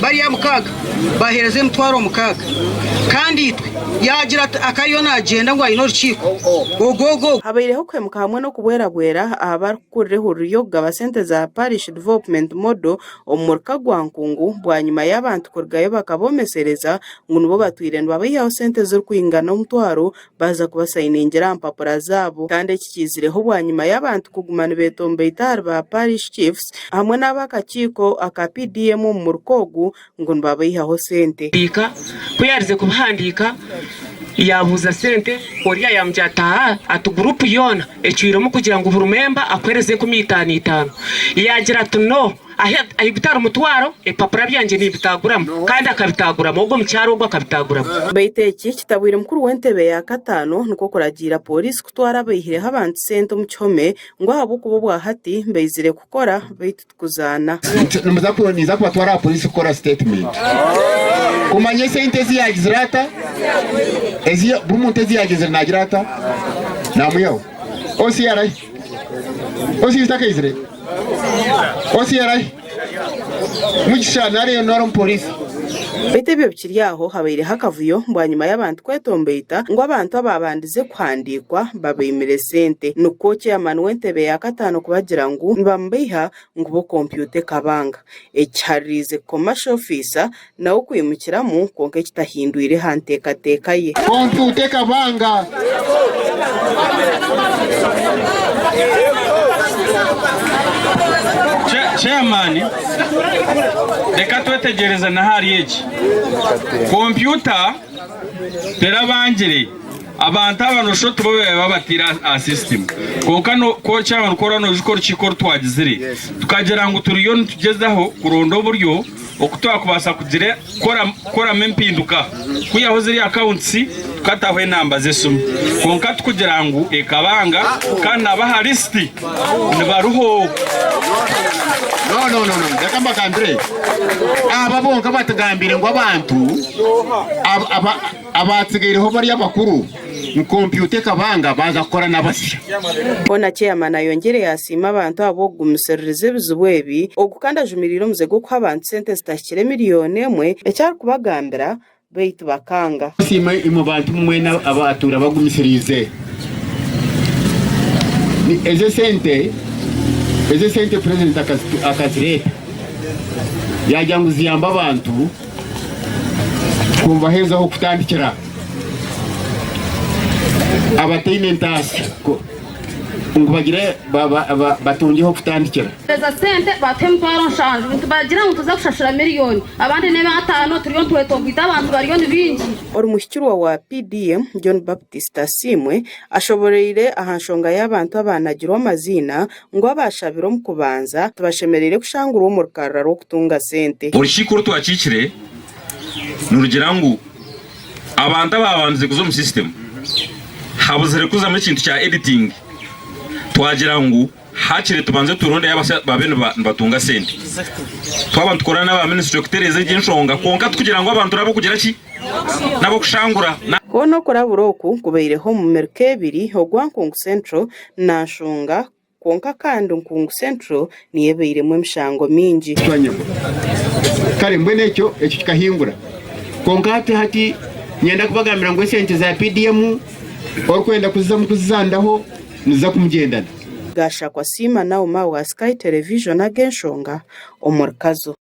Bariya mukaaga baaheereza emitwaro mukaaga. Kandi itwe yaagira ati akariyo naagyenda ngu aine orukiiko. Ogwo ogwo. Habaireho okuhemuka hamwe n'okubwerabwera aha barikukurira ehururu y'okugaba sente za Parish Development Model omu muruka gwa Nkungu bwanyima y'abantu kurugayo bakabomesereza ngu nibo batwire nibabaihaho sente zirikwingana omutwaro baaza kubasayiningira aha mpapura zaabo. Kandi eki kiizireho bwanyima y'abantu kuguma nibetomboita ahari ba Parish Chiefs hamwe n'ab'akakiiko aka PDM omu muruka ogu ngu nibabaihaho sente. Ku yaarize kubihandiika, yaabuuza sente, oriya yaamugira ati, Aa, ati guruupu yoona ecwiremu kugira ngu buri memba akuheereze enkumi itaano itaano. Yaagira ati, No, ahi gutari mutwaro, ebipapura byangye nimbitaaguramu. Kandi akabitaaguramu, ogwo mukyara ogwo akabitaaguramu. Beitu eki kitabwire mukuru w'entebe ya kataano nikwo kuragiira pooriisi kutwara abaihireho abantu sente omu kihome ngu ahabw'okuba obwahati baizire kukora beitu kuzaana. Ninza kubatwara aha poliisi kukora sitetimenti kumanya esente ezi yagizire ata, buri muntu ezi yagizire nagira ata, namwihaho. OC arahi? OC takaizire? OC arahi? Mugisha nari omupoliisi? Beitu ebyo bikiri aho, habaireho akavuyo bwanyima y'abantu kwetomboita ngu abantu abaabandize kuhandiikwa babaimire sente. Nikwo chairman w'entebe ya kataano kubagira ngu nibamubeiha ngu bo kompyuta ekabanga. Eki kihaririize commercial officer nawe kwimukiramu kwonka ekitahindwire aha nteekateeka ye. Kompyuta ekabanga. Chairman, reka twetegyereze na ahari egi. Kompyuta terabangire. Abantu aba noshusha oti bo babaire babataire aha system. Kwonka Chairman ku oraba noijuka orukiiko oru twagizire, tukagira ngu turiyo nitugyezaho kuronda oburyo oku twakubaasa kugira kukoramu empinduka kwihaho ziriya accounts tukataho enamba z'esimu. Kwonka tikugira ngu ekabanga kandi naba aha list nibariho. No, no, no, no. Reka mbagambire. Aba bonka batugambire ngu abantu aba abatsigaireho bari abakuru ngu kompyuta ekabanga baaza kukora n'abasya. Hoona Chairman ayongyire yasiima abantu ahabw'okugumisiririza ebizibu ebi. Ogu kandi ajumiriire omuze gw'okuha abantu sente zitahikire miriyoni emwe eki arikubagambira beitu bakanga. Nsiima imwe bantu mwena abatuura bagumisiriize. Ezi esente, ezi esente purezidenti akazireeta yaagira ngu ziyambe abantu kubaheereza ah'okutandikira abataine ntaasya ngu bagire batungye ah'okutandikira. Eza sente baatuha emitwaro nshanju nitubagira ngu tuze kushashura miriyoni abandi n'ebyataano turiyo nitwetogwita abantu bariyo ni baingi. Omuhikirwa wa PDM, John Baptist Asiimwe ashoboreire aha nshonga y'abantu abaanagirwe amaziina ngu abaashabire omu kubanza tibashemereire kushangurwa omu rukarara rw'okutunga sente. Orukiiko oru twakiikire nirugira ngu abantu abaabandize kuza omu sisitemu habuzire kuzamu ekintu kya editing twagira ngu Hakiri tubanze turondeyo abasya babe nibatunga sente. Twaba nitukorana n'aba minisitule kutereeza egi enshonga kwonka tikugira ngu abantu n'ab'okugira ki? N'ab'okushangura. Hoona okurabura oku kubaireho omu miruka ebiri ogwa Nkungu Central na Nshunga kwonka kandi Nkungu Central niyo ebairemu emishango mingi. Kare mbwenu ekyo ekyo kikahingura kwonka hati hati niinyenda kubagambira ngu esente za PDM orikwenda kuzizamu kuzizandaho niziza kumugyendana. Gashakwa Siima Nauma wa Sky Television ag'enshonga omuri Kazo.